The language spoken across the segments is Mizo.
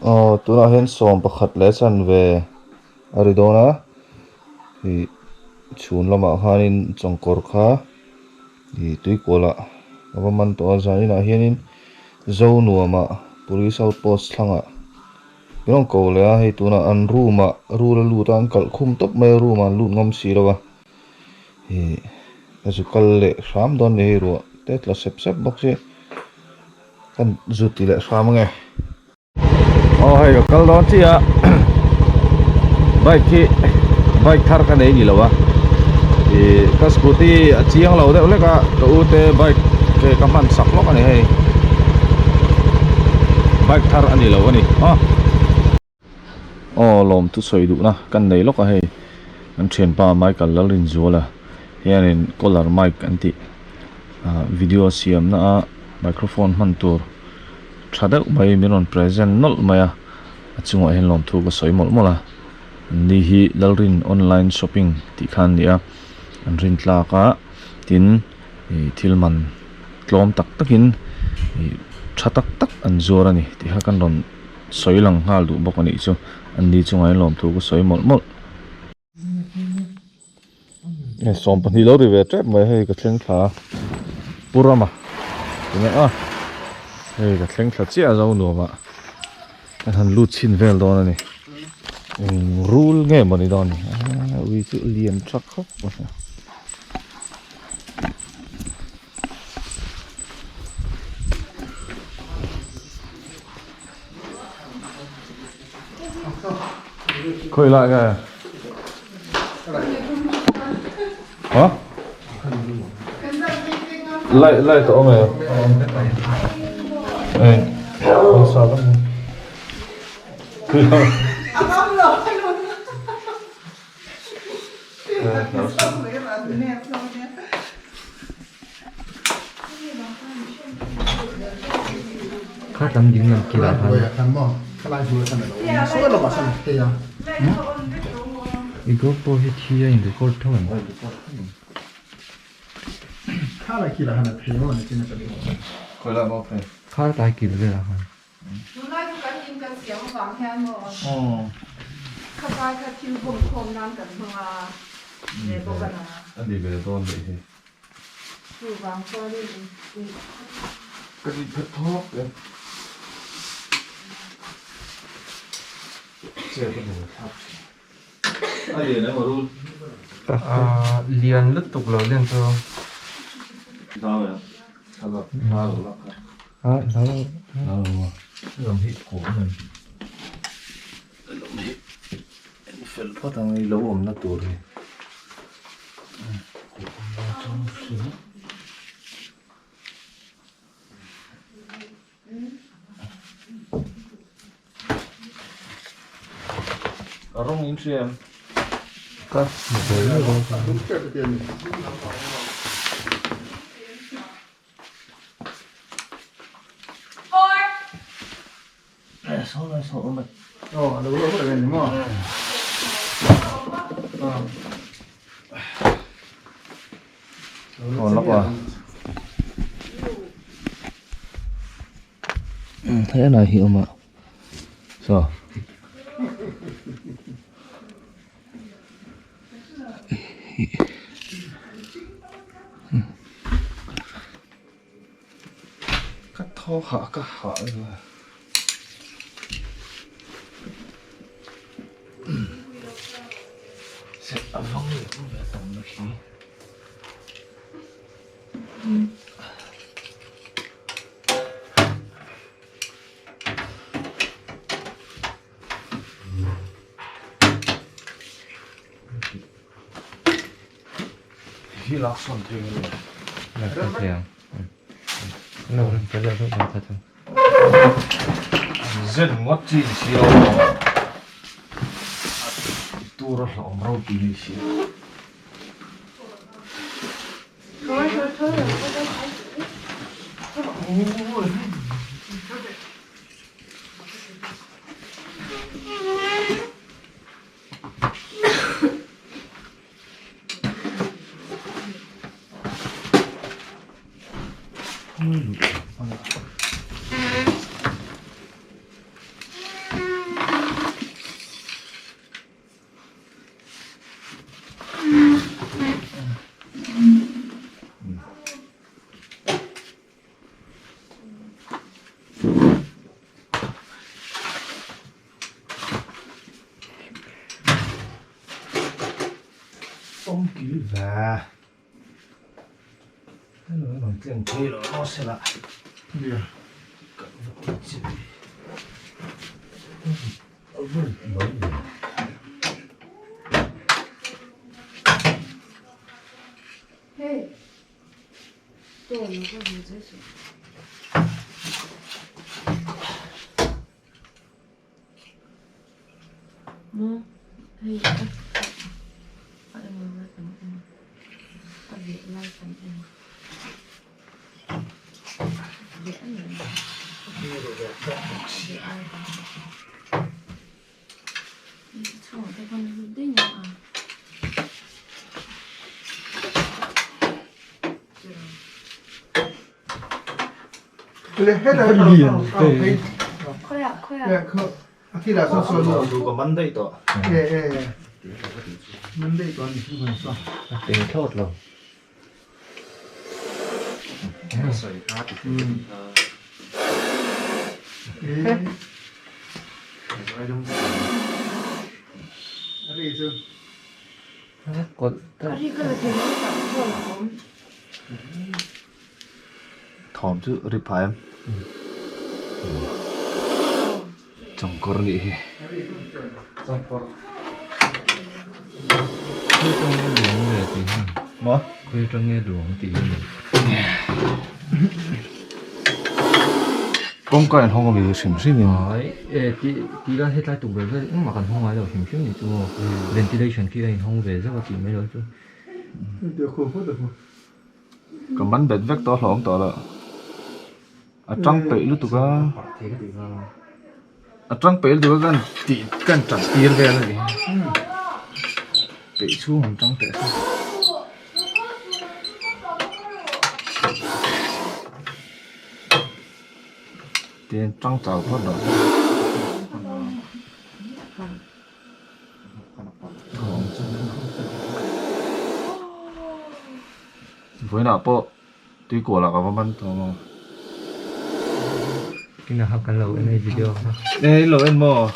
Aw tunah hian 11 leh chanve a ri dawn a ih chhun lamah khanin chawngkawr kha ih tuikual ah a va man tawh a zaninah hianin Zonuamah police outpost thlangah min rawn ko leh a hei tunah an room ah rul a lut a an kalh khum tawp mai a room ah an lut ngam si lo a ih a zu kal leh hram dawn a ni hei ruah te tla sep sep bawk si kan zu ti leh hram ange. Aw hei ka kal dawn chiah a bike hi bike thar ka nei ni lo a ih ka scooty a chiang lo deuh hlek a ka u te bike ke ka hman sak lawk a ni hei bike thar a ni lo a ni aw aw lawm thu sawi duh na kan nei lawk a hei an thianpa Michael Lalrinzuala hianin collar mic an tih ah video siam na a microphone hman tur. Tha deuh mai min rawn present nawlh mai a, a chungah hian lawmthu ka sawi mawlh mawlh a, an ni hi Lalrin online shopping tih kha an ni a, an rin tlak a tin ih thil man tlawm tak takin ih tha tak tak an zuar a ni tih kha kan rawn sawi lang nghal duh bawk a nih chu, an ni chungah hian lawmthu ka sawi mawlh mawlh. 20 lo ri ve tep mai hei ka thleng thla pu rama tunge a hei ka thleng thla chiah zo nuam ah kan han lut chhin vel dawn a ni eng rul nge maw ni dawn ni ui chu lian tha khawp mai. Khawi lai nge? Hả? Lại lại tổ mày. Ê, không sao lắm. Kha lam ding lam kilah khan i gopro hi thi a in record tho em? Kha tlai kil velah khan. Tunlai chu kan in kan siam avang hian maw khatlai kha thil bawm khawm nan kan hmang a leh bawk a na. A ni ve dawn leh hi. Chuvang chuanin in. Ka ni phet thawk e. Che ka duh thlap thin. A lian em a rul? Lian lutuk lo lian chu. Zau em? Thlalak hla lo lak kha. A hla lo. Hla lo a. Lam hi kawh a ni. Lam hi en fel phawt ang i lo awmna tur hi. A rawng in hria em? Ka hmu ve mai dawn kha. Helai hi awm a saw ka thaw hah ka hah a vang leh a tam na khi. Hi lak sawn thei nge le? Lak sawn thei ang. Lo rem fel leh deuh ta chu. Zen ngawt chi in si lo. Tur a hlawm ropui ni si. Kil ve. Hello rawn tleng phei lo maw sela. Nia. Kan va ti chi. A va rit mai ve. Hey. Tawn a va ve zai suh. Maw hei a a emaw lai kan en a veh lai kan en veh a ni em veh lai kan en hei chhungah te khawn a lut daih nia a Thawm chu ri phah em? Changkawr nih hi. Maw? Khawi atang nge luang tih hi ni. Kawngka in hawng a mi hrim hrim in. Ai e ti ti la hetlai tukverh vel engmah kan hawng ngai lo hrim hrim ni chu maw. Ventilation khi a in hawng ve zauh a tih mai lo chu. Ka man bet vek tawh a hlawm tawh lo. A tang peih lutuk a. A tang peih lutuk a kan tih kan tan tir vel a ni. Peih chhung an tang teh se. Tin tang chau phawt lo. Vawiinah pawh tuikual ah ka va man tawh maw. Ina kha kan lo en hei video kha. E i lo en maw?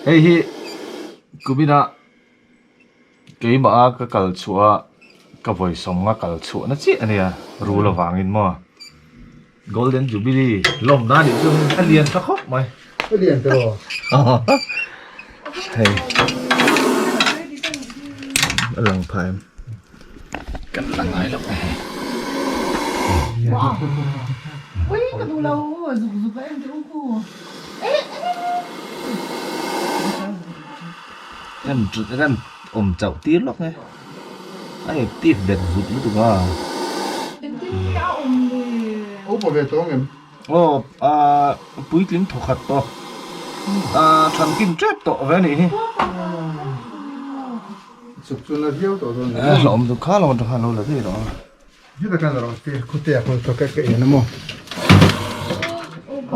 Hei hi kumina keimah a ka kal chhuah a ka vawisawm nga kal chhuah na chiah a nia rul avangin maw. Golden Jubilee lawmna nih chu a lian tha khawp mai. A lian tawh aw. Hei. A lang phah em. Kan la ngai lo. Ui ka duh lo zuk zuk a en teh u khu. Kan kan awm chauh tir lawk e. A active bet vut lutuk a. Engtin nge a awm le? Upa ve tawng em? Aw ah puitling thawkhat tawh ah thankin tep tawh ve anih hi. Chuk chu na viau tawh dawn. Eh hlawm chu kha lo atang khan lo la daih lo. Heta khan rawh te khawte ah khawn thawk ka en a maw.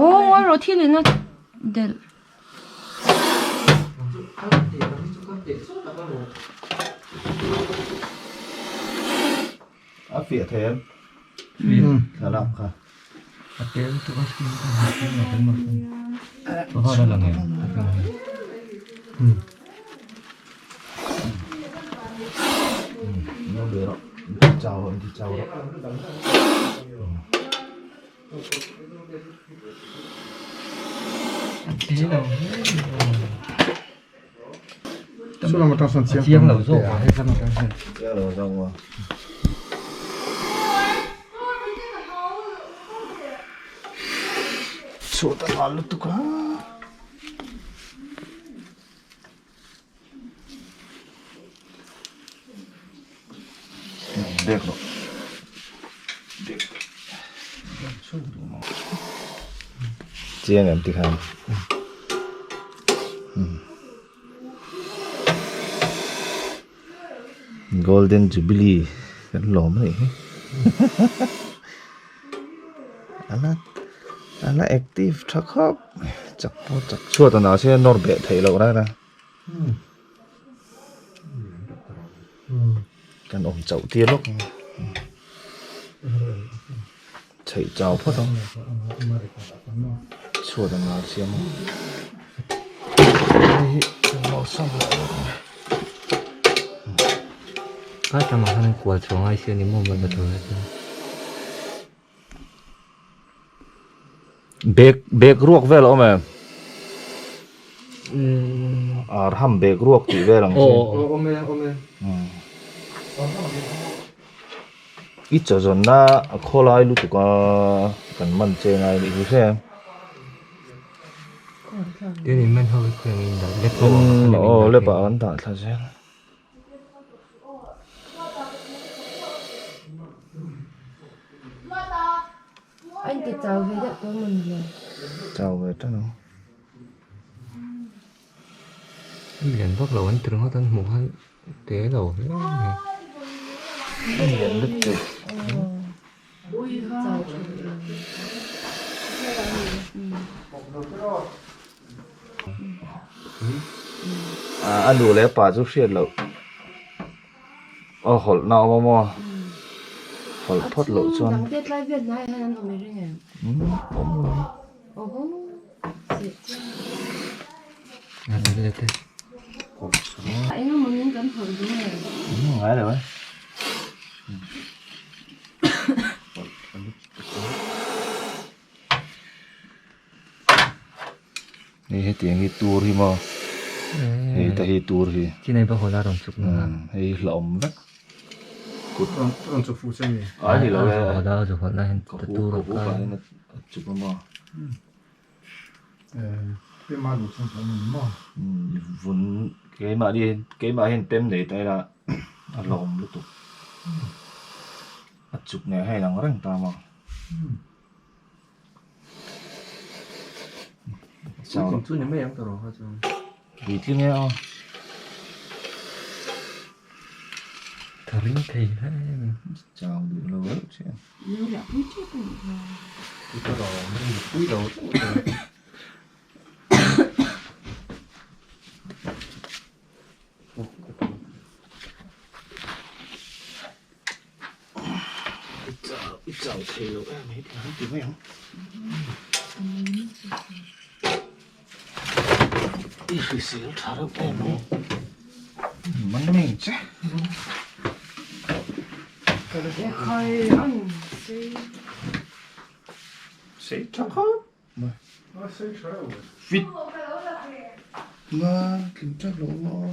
Aw ngawi rawh thil in a delh. A fiah thei em? Thlalak kha. A tel lutuk a skin ka ha tel lo kan mah a var a lang em No ve rawh. Chau rawh, inti chau rawh. Chiang lo zawk a hei lam atang hian. Chiang lo zawk maw. Chhuat a nal lutuk a. Dek rawh. Dek. Chiang em tikhan. Golden Jubilee kan lawm a nih hi. Ala ala active tha khawp mai chak pawh chak chhuat a nau se nawr beh theih loh rara. Kan awm chauh tir lawk ang chheih chau phawt ang chhuat ang a siam a hei hi kan lo sawm leh lawk ang. Kha tlangah khan an kual chhuah ngai si a ni maw mawlh na tur hi chuan. Bag bag ruak vel a awm em? Ar ham bag ruak tih vel ang chi. Aw awm e awm e. I chaw zawnna a khawlai lutuk a kan man che ngai anih hi hre em? Tin in man ho hi khawiah nge in dah lep ho ah khan in Aw dah lep ah kan dah thla zel. A inti chau ve deuh tawh maw ni le? Chau ve tan ang. Lian vak lo an ti ringawt an hmuh khan te lo hle mai. Lian lutuk. Chau thin. A nu leh a pa chu hriat loh a hawlh na a awm a maw hawlh phawt loh chuan awm lo ngai lo e. Hei hetiang hi tur hi maw hei te hi tur hi Chinai pa hawla rawn chuk na hei hlauhawm vek kut rawn rawn chuk fuh che mi a ni lo e hawla a chuk hawla hian ka hu ka hu pah hian a chuk a maw keimah duh chuan hlauhawm ni maw vun keimah ni keimah hian pem nei ta ila a hlauhawm lutuk a chuk nen hian a inang reng ta maw. Puitling chu ni mai ang tawh kha chuan. Puitling e aw. Tha ring thei hle mai. Chau duh lo reuh che. Lo riah pui tep a nih hmel. Pui lo pui lo. I chau thei lo em hei ti han ti mai ang. I hrisel tha reuh em mai. Man mai che. Sei tha khawp mai. Fit. Na tling tlat lo maw.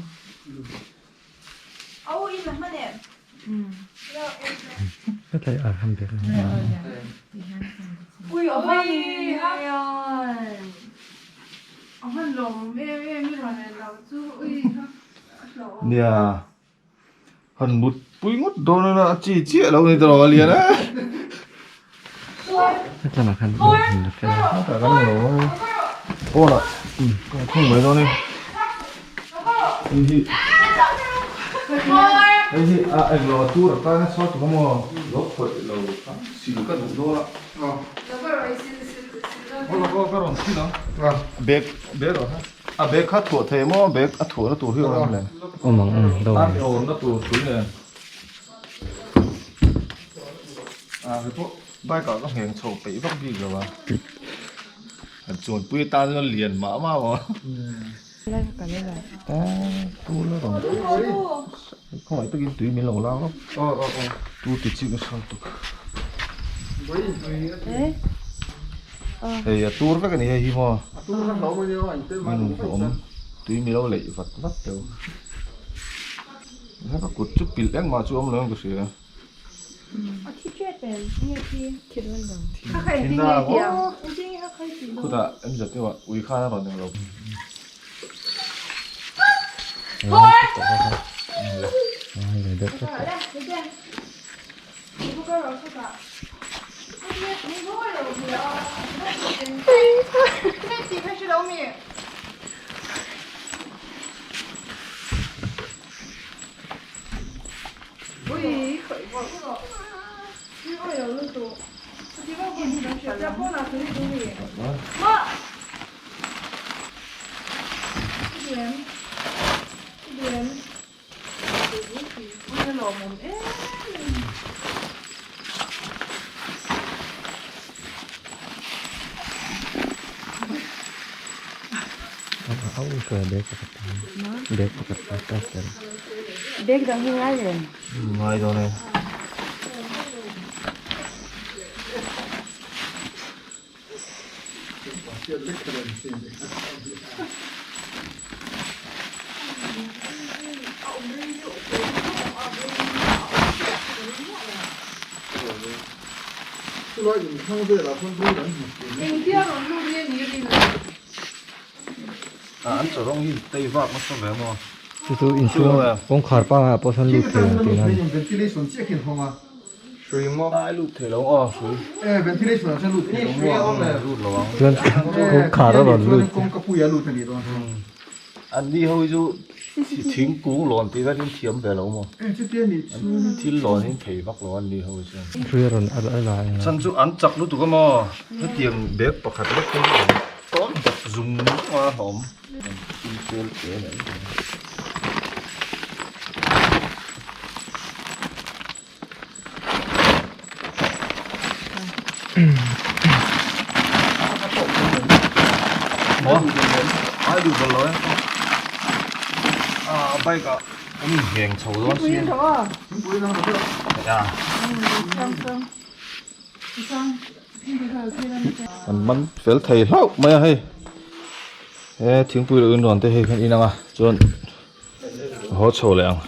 Nia han mut pui ngawt dawn a a chi chiah lo ni tawh a lian a. Pawnah kan khung mai dawn a ni. Hei hi hei hi a englo a tur atan a sawi tuk a maw lo khawih lo a sil ka duh dawn a aw ka rawn sil ang bag bag ah khan a bag kha thuah thei maw bag a thuahna tur hi a awm le awm ang awm a awmna tur tui nen a hei pawh bike ah ka ngheng chho peih vak bik lo a han chuanpui atan chuan lian mah mah maw. Khawngaih takin tui min lo lak lawk tu ti chik nasa lutuk hei a tur vek a ni hei hi maw awm tui min lo leih vat vat teuh ka kut chu pilh engmah chu awm lo in ka hria. Khutah em zat deuh ah ui khan a rawn eng lo. Bag dang hi ngai reng. Ngai dawn e. Engtia rawn lut nge ni rin? An chaw rawng hi tei vak nasa ve maw? Chu chu inchhung kawngkhar pangngai ah pawh sawn lut thei ang tihna a ni. Ventilation chiah khi an hawng a. Hrui maw? Ai lut thei lo aw hrui. E ventilation ah chuan lut thei lo maw? Lut lo ang. Chuan kawngkhar a rawn lut. Kawngka pui a lut a nih dawn chu. An ni ho hi chu thingkung lawn tih vel in thiam ve lo maw? E chutia nih chu. Thil lawn in thei vak lo an ni ho hi chuan. Hrui a rawn a la eng a. Chan chu an chak lutuk a maw? Hetiang bag pakhat lek hi tawn tak zung zung a awm. An thil tel te mai. Ai duh bal lo e. A bike ah kan inheng chho dawn si. Kan man fel thei hlauh mai a hei. He thingpui leh inrawn te hei kan in ang a chuan haw chho leh ang.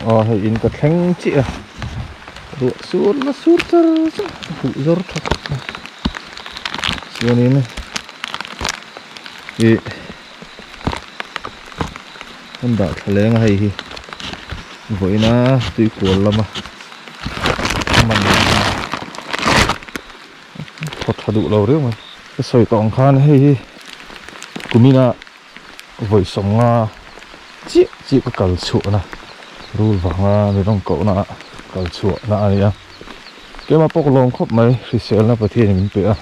Aw hei in ka thleng chiah a ruah sur la sur char char a huh zawr tha khawp mai chuanin ih kan dah thla leng a hei hi vawiina tuikual lama man thaw tha duh lo riau mai ka sawi tawh ang khan hei hi kumina. Vawi sawmnga chiah chiah ka kal chhuahna rul vanga mi rawn kohna ah kal chhuahna a ni a keimah pawh ka lawm khawp mai hriselna Pathian in min pe a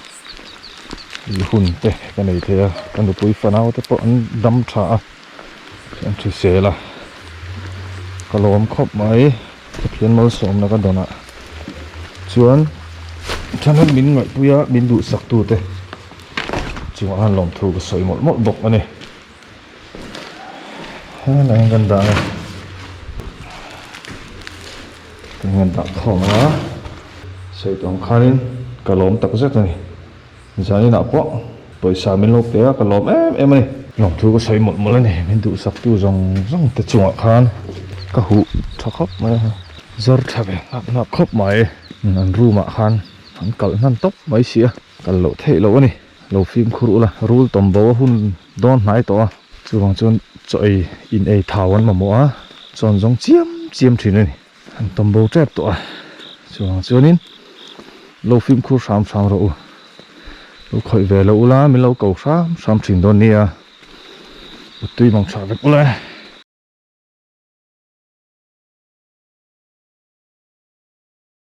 i hun te ka nei thei a ka nupui fanau te pawh an dam tha a an hrisel a ka lawm khawp mai Pathian malsawmna ka dawn ah chuan thahnem min ngaihpui a min duhsak tu te. Chungah khan lawmthu ka sawi mawlh mawlh bawk a ni. Helai hian kan dah a, kan han dah khawm ang a, sawi tawh ang khanin ka lawm tak zet a ni. Zaninah pawh pawisa min lo pe a, ka lawm em em a ni. Lawmthu ka sawi mawlh mawlh a ni, min duhsaktu zawng zawng te chungah khan ka huh tha khawp mai a, zawr tha ve nghap nghap khawp mai. An room ah khan an kalh hnan tawp mai si a. Kal loh theih loh a ni. Lo fimkhur ula, rul tawm bo a hun dawn hnai tawh a, chuvang chuan chaw ei in ei thau an mamawh a, chawn zawng chiam chiam thin a ni. An tawm bo tep tawh a, chuvang chuanin lo fimkhur hram hram rawh u. Lo khawih ve loh ula, min lo ko hram hram thin dawn nia. Utui mang tha vek ula.